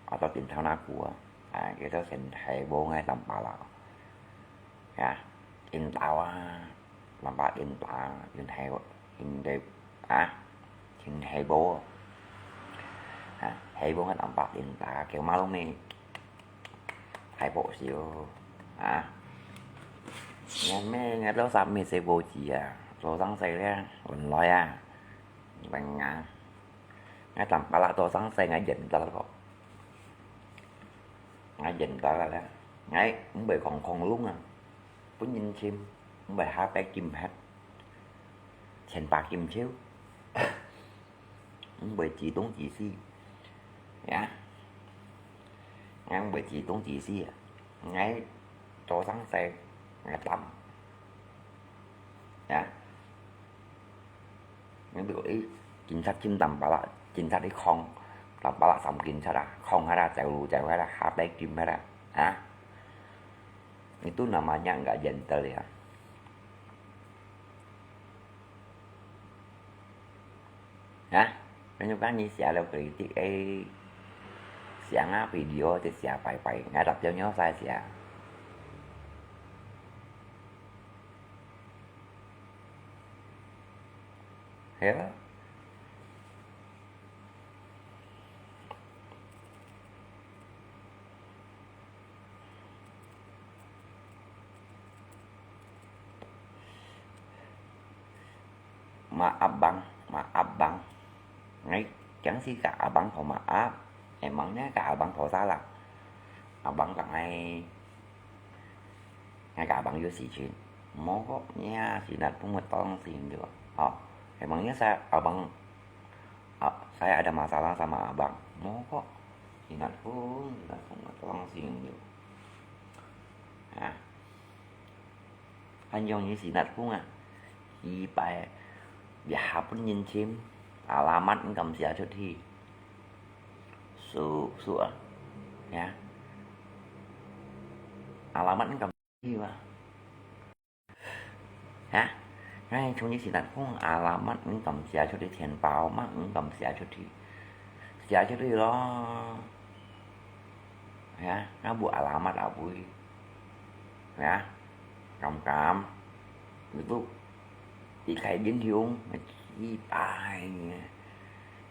Ở đó tìm thao na cua. À, cái đó xem thấy bố ngay tầm bá lắm. Ya, in tao á, lam bát in tá, in heo, in đê, á, in heo bố. Á, heo bố ngắt lam bát in tá, kéo má lông nè. Thái bộ xíu. Á. Nghe mẹ, nghe lâu sắp mẹ sẽ vô chỉ à. Lâu sáng sẽ lẽ, vẫn nói à. Vẫn ngã. Nghe tầm bá lạ lâu sáng sẽ nghe dần ra lắm. Ngay dần đó là, ngay, không phải còn còn lúng à. Bún nhìn chim, không phải há bé kim hết. Chèn bà kim chiếu. Không phải chỉ đúng chỉ si. Ya. Ngay không phải chỉ đúng chỉ si à. Ngay, cho sáng xe, ngay tắm. Ya. Ngay ví dụ ý, chính xác chính tầm bảo là, chính xác đi không, tầm bảo là sống chính xác à, không hay là chèo lù chèo hay là há bé kim hay là, hả? Itu namanya nggak gentle ya. Hả? Cái lúc đó như xả đâu kritik ấy, xả ngã video thì xả phải phải, ngã đập cho nhau sai xả. Hiểu? Maaf bang, maaf bang. Ngai kiang si ka abang thô maaf, emangnya ka abang thô salah. Abang ka ngai, ngai ka abang yua si chin. Mô ko, nia si nat phung mô tong sing yua. Hô, emangnya sa abang, ah, saya ada masalah sama abang. Mô ko, si nat phung, si nat phung mô tong sing yua. Ha. 還用你是哪風啊？幾擺，也下分人尋，alamat毋敢寫出去。So，so啊，呀，alamat毋敢寫啊。啊，哎，從你是哪風，alamat毋敢寫出去，錢包嘛毋敢寫出去，寫出去咯。 Ya, ngabuk alamat abui. Ya, kam-kam. Itu, ikai din hiung, kipai.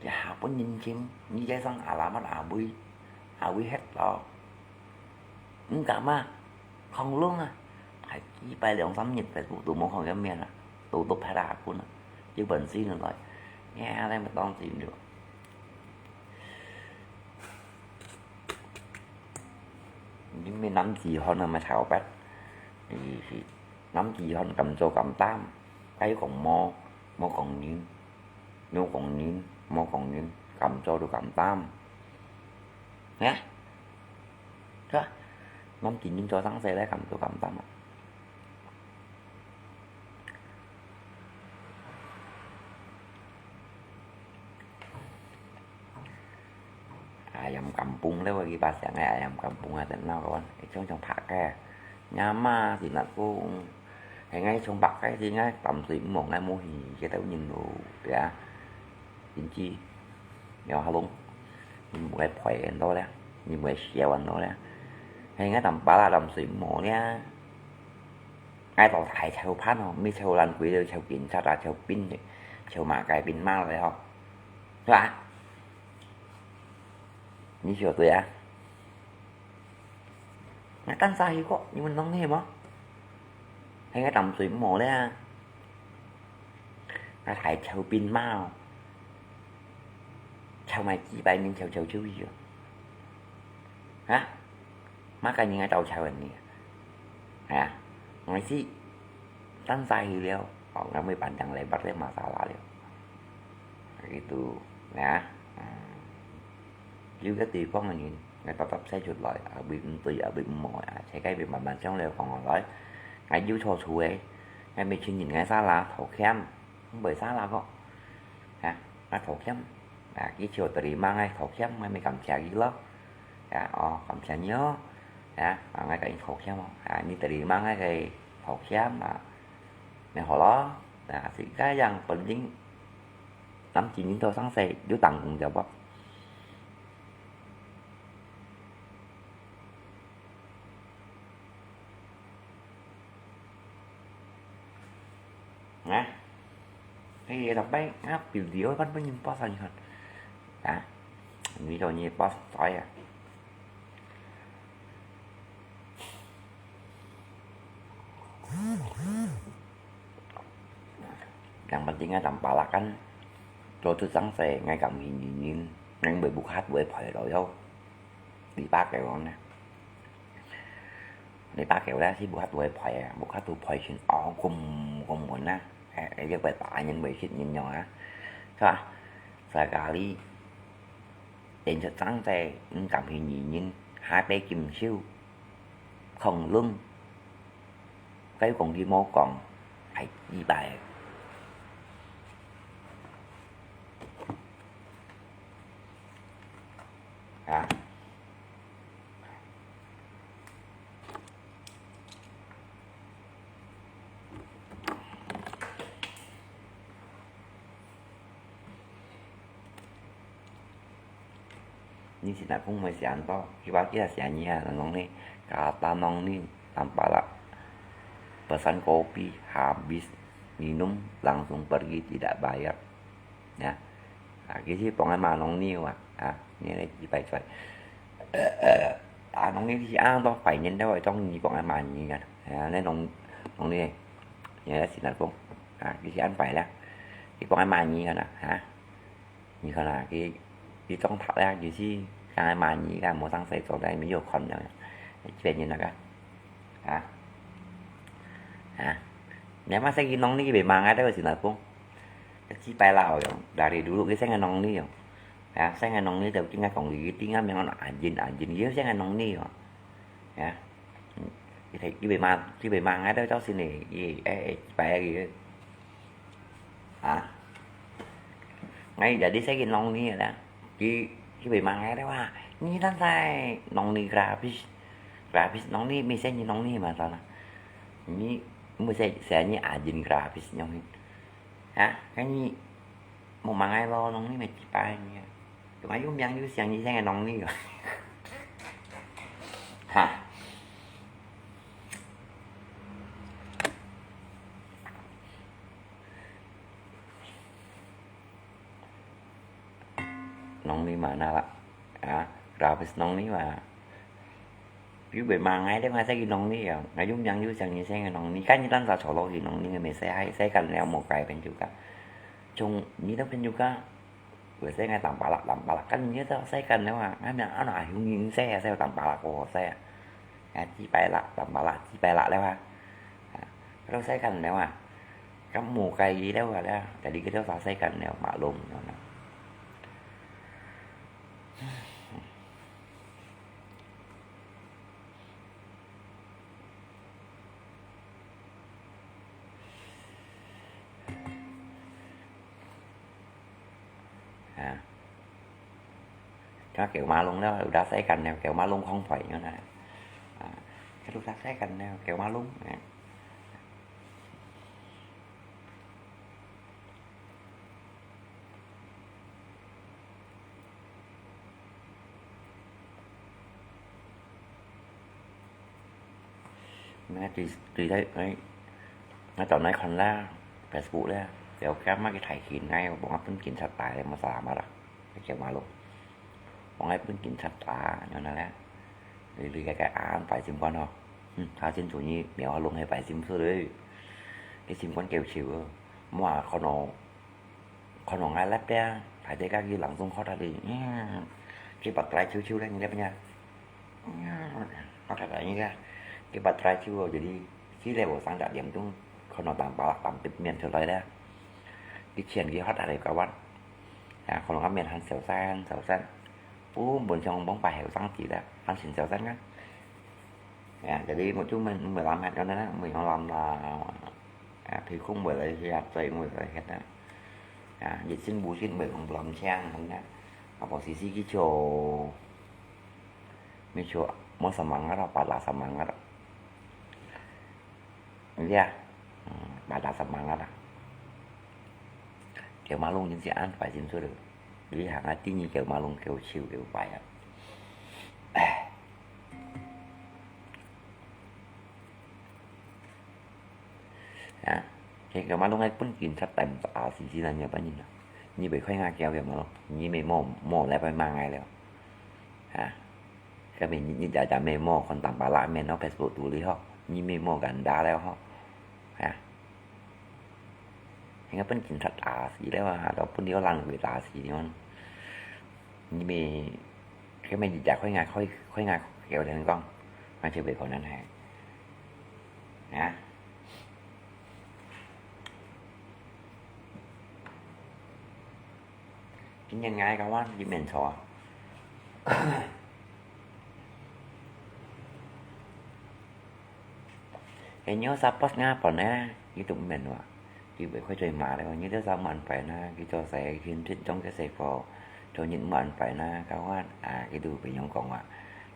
Ya, pun yin chim, ni jai sang alamat abui. Abui het lo. Ngkam ah, khong lung ah. Hai kipai liang sam nyit pai tu tu mo khong yam mian ah. Tu tu pha da kun ah. Jiu ban si nun loi. Ya, lai ma tong si nun. Ni mi năm chỉ hòn mà thảo bát. Thì năm chỉ hòn kam cho kam tam. Cái còn mò, mò còn nín. Nhu còn nín, mò còn nín. Kam cho được kam tam. Nhá. Đó. Năm chỉ nín cho sáng sớm đấy kam cho kam tam. Ayam kampung lé, wei ki ba siang ngai ayam kampung ah, tengok kawan. Chong chong pak ke. Nyama si nak kung. Hei ngai chong pak ke si ngai tam sui mong ngai mo hi, ke tau nyin lo, ya. Chính chi. Yo halong. Ni mo ngai poi en do le. Ni mo ngai siau en do le. Hei ngai tam pala tam sui mo le. Ngai tao thai chau phan ho, mi chau lan kui le, chau kin chat a, chau pin, chau ma kai pin ma le ho. Hả? Ni sio tui a? Ngai tan sa hi ko, ni mun nong ni mo? Hei ngai tam sui mo le a. Ngai thai chau pin ma ho. Chau mai chi pai min chau chau chau hi ho. Hả? Mah ka ni ngai tau chau ni. Ha, ngai si tan sa hi liao. Ong ngai mui pan chang lai bat le masalah liao. Gitu, ya. Liu ke tui phong ni, ngai tap tap sai chut lai, a bui ung tui, a bui ung mo, a, sai kai bui man man chang liao phong lai. Ngai liu cho chu e, ngai mi chin yin ngai salah, thô khiam. Hông pai salah ko. Ha, ngai thô khiam. Ha, ki chiu teri mang ngai thô khiam, ngai mi kam chia ki lo. Ha, o, kam chia nyo. Ha, ngai ka in thô khiam. Ha, ni teri mang ngai ka thô khiam. Ha, ngai ho lo. Ha, si ka yang pen ding. Năm chín nín thô sáng sớm, liu tang kung jiao bak. Nè. Hei, tapi ngap video kan pun nyimpan sa nyihan. Ha? Video nyi pas saya. Yang penting ngai tam palakan. Cho tu sang se ngai kam hin yin yin. Ngai bai bukat bai phai lo yo. Đi ba kẹo nè. Đi ba kẹo đó thì bukat bai phai, bukat tu phai sin o kum kum gun nè. Eh, eh, yak bai pa nyin bai sit nyin nyong á. Sa, sa kali. Đến cho sang se, ngai kam hin yin yin. Hai pe kim siu. Không lưng. Cái công ty mô còn phải đi bài. Hả? Ni si nak kung mai sian to, kiwa kia sian ni ha, nong ni, kata nong ni, tampala, pesan kopi habis, minum, langsung pergi, tidak bayar. Ya. Ha, kisi pong ai ma nong ni wa, ha, ni ni kipai choi. A nong ni si ang to, pai nyen da wai tong ni pong ai ma ni kan. Ha, ni nong, nong ni, ya, si nak kung. Ha, kisi an pai la. 你講个麼人看啊？哈？你看啊，佢，佢中毒了，佢是講个麼人，佢無上洗手，在裡面有看了，這邊人那個，啊，啊，你嘛生个農曆，佢袂罵𠊎，到底係哪講？佢幾擺啦，哦，dari dulu佢生个農曆哦，啊，生个農曆就應該講佢一定要名安人安人，佢生个農曆哦，啊，佢，佢袂罵，佢袂罵𠊎，到底係呢，佢，哎，哎，幾擺个。 啊，𠊎jadi saya農曆啦，佢，佢會罵𠊎話，你單在農曆gratis，gratis農曆，mesti你農曆mà salah。你，mesti saya你安人gratis農曆。啊，kan你，無罵𠊎咯，農曆乜幾擺呢？Cuma有名有姓，你生个農曆哦。哈。 農曆嘛，那啦，啊，gratis農曆嘛。佢會罵𠊎，這下在佢農曆啊，𠊎有名有姓，你生个農曆，kan你單在坐落去農曆，乜使，使，使乾了，無改變就个。從你到朋友家，會使𠊎當巴拉，當巴拉，kan你到使乾了啊，𠊎名安哪雄人使啊，使當巴拉過好使啊。 啊，幾擺啦，當巴拉，幾擺啦了啊。啊，kalau saya kan了啊，kan無介意了啊，了啊，jadi kita tak saya kan了，maklum，啊。Cuma kẹo ma lông đó, udah saya kan nèo kẹo ma lông không phải như này. À, cái udah saya kan nèo kẹo ma lông nè. Nè, tùy, tùy thấy, ấy, nó chọn nói con lá, Facebook đó, kéo cá mắc cái thải kín ngay, bọn áp phun kín sạch tài, mà xả mà đó, cái kiểu mà luôn. Bọn áp phun kín sạch tài, như này đó. Lì lì cái cái án phải sim quan ho. Ừ, thà xin chủ nhi, mèo luôn hay phải sim xưa đấy. Cái sim quan kéo chịu, mua con nó Khon-nong ngai lep ya, phải thế các ghi lắng dung khót đi. Cái bật trái chiu chiu lên lep nha. Khót ra như thế. Cái bật trái chiu rồi đi. Chỉ lẽ bộ sáng đã điểm chung. Khon-nong tạm bảo tạm biệt miền trở lại đó. Cái chuyện ghi hót ở đây các bạn. À, khon-nong miền hẳn xẻo san, xẻo san. Bún bún trong bóng bài hiểu sáng chỉ đó. Hẳn xin xẻo san á. À, jadi một chút mình mười lăm hạt cho nên á, mình không làm là, à, thì không mười lại thì hạt dày mười lại hạt á. À, dịch sinh bù sinh mười không làm sang hẳn á. Apa sisi kicho. Micho, mau semangat apa lah semangat. Iya. Hmm, apa lah semangat lah. Kéo ma lông chính là ăn phải xin số được. Vì hàng á, tí nhi kéo ma lông kéo chiu kéo phải á. À, cái, cái mà lúc ấy phun kín sạch tèm à, xì xì là nhiều bao nhiêu nè. Như vậy khoai ngà kéo kìa mà lông. Như mày mò, mò lại phải mang ngay lèo. À, cái mình như, như chả chả mày mò, còn tạm bả lại mày nó Facebook tù lý ho. Như mày mò gần đá lèo ho. À. Hingga phun kín sạch à, xì lèo à, đó phun điêu lăng về tá xì điêu. Như mày, cái mày chả khoai ngà, khoai, khoai ngà kéo đến con. Mà chưa biết còn ăn hả. Hả? Cái nhân ngay các bạn, đi miền xóa. Cái nhớ sa post ngã pon nè, cái tụm miền wa. Cái bể khoai chơi mà đấy, như thế sao mà ăn phải nè, cái cho sẽ hiện trên trong cái xe phò, cho những mà ăn phải nè, các bạn, à, cái tụi phải nhóm cộng à.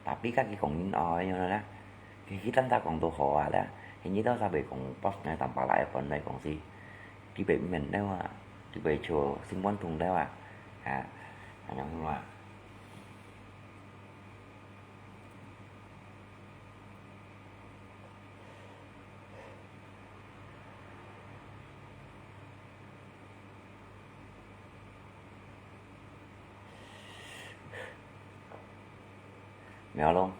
Tapi các cái cộng những oi như thế đó. Cái, cái tanda cộng tụ họ à đó. Cái như thế sao bể cộng post nè, tạm bảo lại phần này cộng gì. Cái bể miền đấy wa, cái bể chùa, sinh quan thùng đấy wa. À, anh em wa. Mèo lông.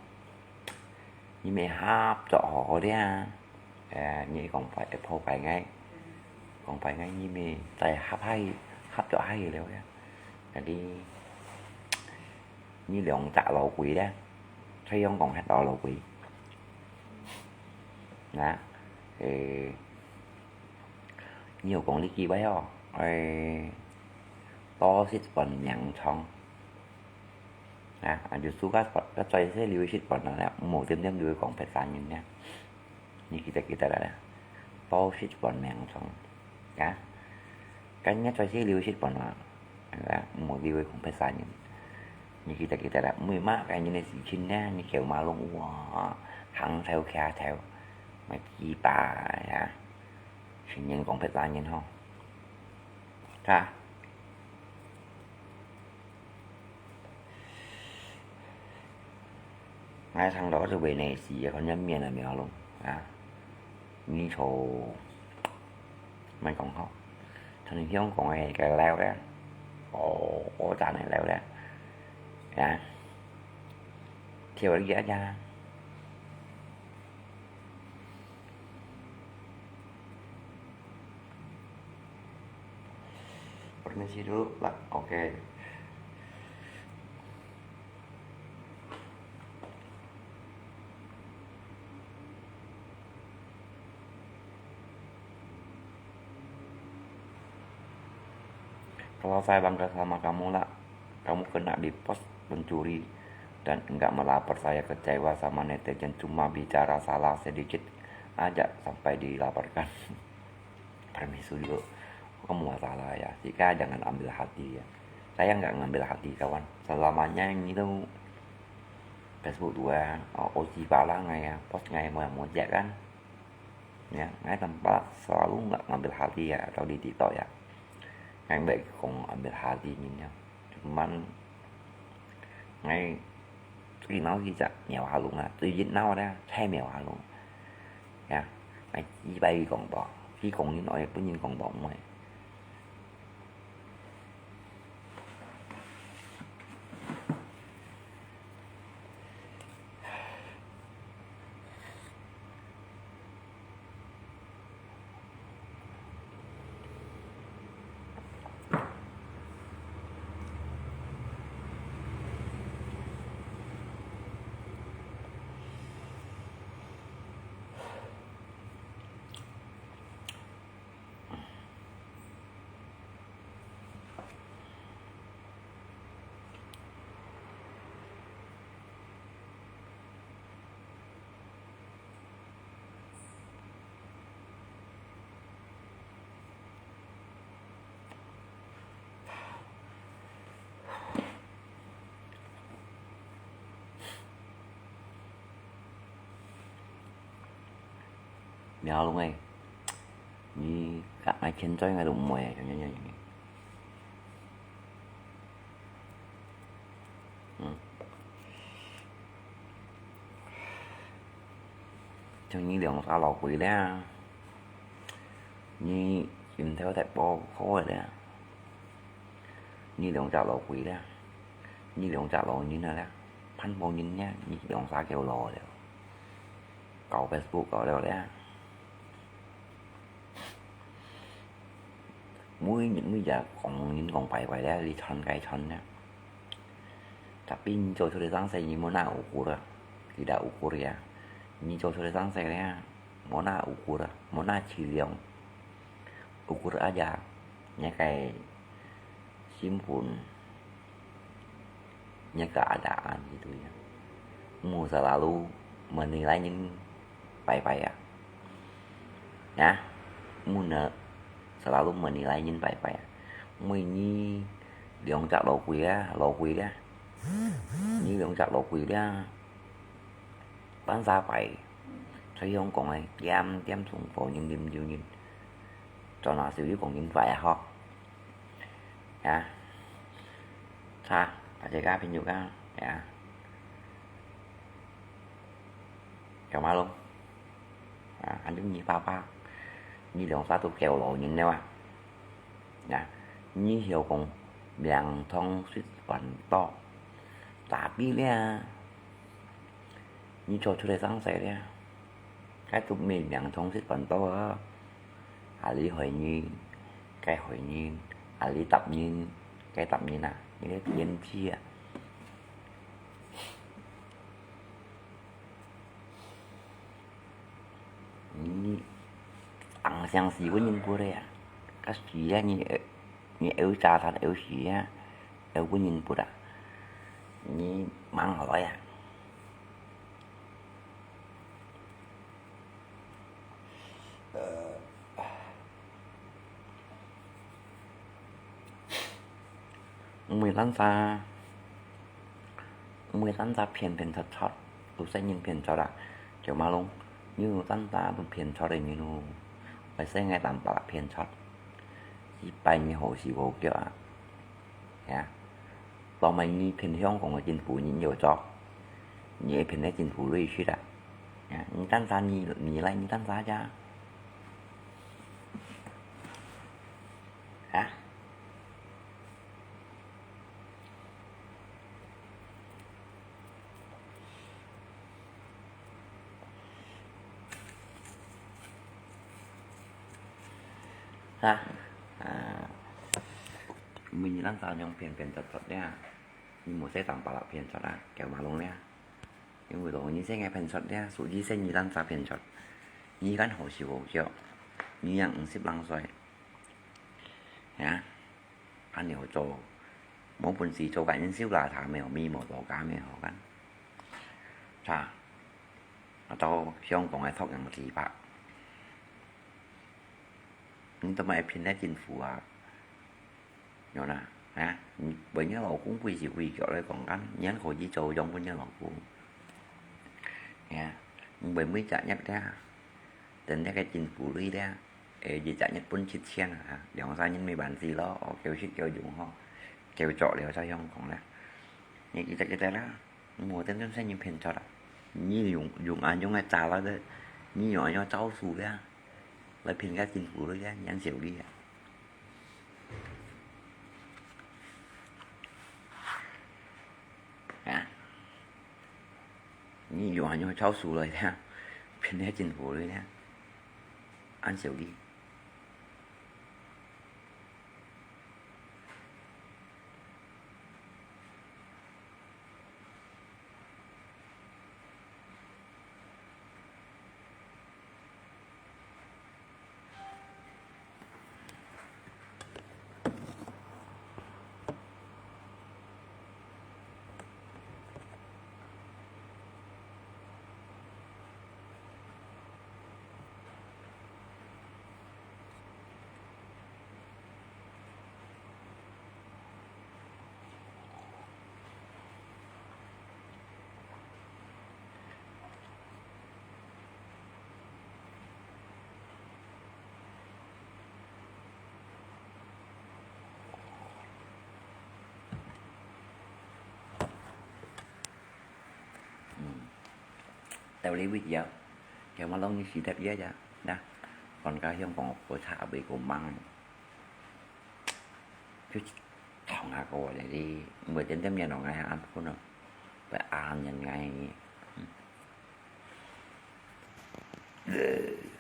Như mày hạp cho họ đi à. À, như còn phải Apple phải ngay. 講白个，你咪再合下去，合作下去了呀。該你，你兩隻老鬼咧，吹響講係老老鬼。啊，誒，你有講呢句話哦，誒，多食碗命長。啊，啊，就suka，該再細留一碗啊，毋好點點就講別儕人呢。 你記得記得啦，多食碗命長，啊，今日再細留一碗啊，啊，毋好留分別儕人。你記得記得啦，每麼个人个事情呢，你叫馬龍哇，行頭徛頭，乜幾巴啊，情願講別儕人吼。 哈。𠊎聽到這位呢係一個人面个描龍啊，你就莫講好，像香港个該樓咧，哦，哦，站个樓咧，啊，跳了一下。 Permisi dulu, Pak. Oke. Kalau saya bangga sama kamu lah, kamu kena di pos pencuri dan enggak melapor, saya kecewa sama netizen, cuma bicara salah sedikit aja sampai dilaporkan. Permisi dulu, kamu masalah ya, Sika jangan ambil hati ya. Saya nggak ngambil hati kawan, selamanya ini tuh Facebook tuh ya, oh, uji pala ngai ya, pos ngai mau mau kan. Ya, ngai tanpa selalu nggak ngambil hati ya, atau di TikTok ya. Ngai nggak kong ambil hati ini ya. Cuman ngai最闹个只苗下龍啊，最熱鬧个，在苗下龍。呀，哎，一百个廣播，佢講人愛分人廣播，毋會。 苗龍欸，你佮𠊎欠債𠊎都毋會啊，嗯。像你兩儕老鬼咧，你心頭忒無好个咧。 你兩隻老鬼咧，你兩隻老人仔咧，半部人咧，你兩儕夠老了，搞Facebook搞了咧。每日每日講人講壞壞咧，你傳該傳咧。Tapi你做出來生事，你無那ukur啊，tidak ukur ya。你做出來生事咧，無那ukur啊，無那體諒。Ukur aja，你个 身份，你个keadaan gitu ya。Mu selalu menilai人壞壞啊。Nah，mu呢，selalu menilai人壞壞啊。Mu你兩隻老鬼啊，老鬼啊，你兩隻老鬼啊，半儕壞，在香港个點點重複，人啉酒人，做哪時又講人壞啊吼。 Ya，差，大家朋友啊，ya，有馬龍，啊，反正你爸爸，你兩儕都夠老人了啊，ya，你曉講命長食飯多，tapi咧，你做出來生事咧，該都毋係命長食飯多啊，啊，這害人，該害人，啊，這搭人，該搭人啊，你个天地啊！你硬性死分人撥个啊！該死啊，你，你愛炸彈愛死啊，愛分人撥啊！你吂來啊！ 呃，毋會單儕，毋會單儕騙騙撮撮，有些人騙撮啊，就馬龍，你有單儕都騙撮个人咯，會使𠊎單儕騙撮，一擺你好手好腳啊，呀。 當然你騙香港个政府，你有做，你騙个政府瑞士啦。啊，你單儕你，你來，你單儕呀？啊？ 哈，啊，毋會單儕樣騙騙撮撮咧，你無使單儕人騙撮啊，叫馬龍咧。因為當你細人騙撮咧，屬於細人單儕騙撮，你還好手好腳，你也五十零歲，啊，恁樣做，無本事做个人手啦，他沒有，沒有多加沒有好幹。 啊，到香港个托人地吧。你做麼个騙个政府啊？有啦，啊，你分你老公歸時歸腳來講講，你還可以做樣分你老公。啊，你為每隻月咧，等那個政府鐳咧，誒，一隻月分七千啊，兩三年沒辦事咯，哦，夠食夠用吼，夠做了在香港咧。你一隻一隻啦。 無等等細人騙撮啦。你用，用恁樣个詐啦个，你用恁樣招數个，來騙个政府个，你還少个啊。啊？你用恁樣招數來个，騙个政府个，還少个。 嗯，到這位啊，叫麼个東西特別呀？那，講到香港火車未夠猛，就同下個咧，你，毋會點點面咯，𠊎還暗昏咯，會暗人𠊎。嗯。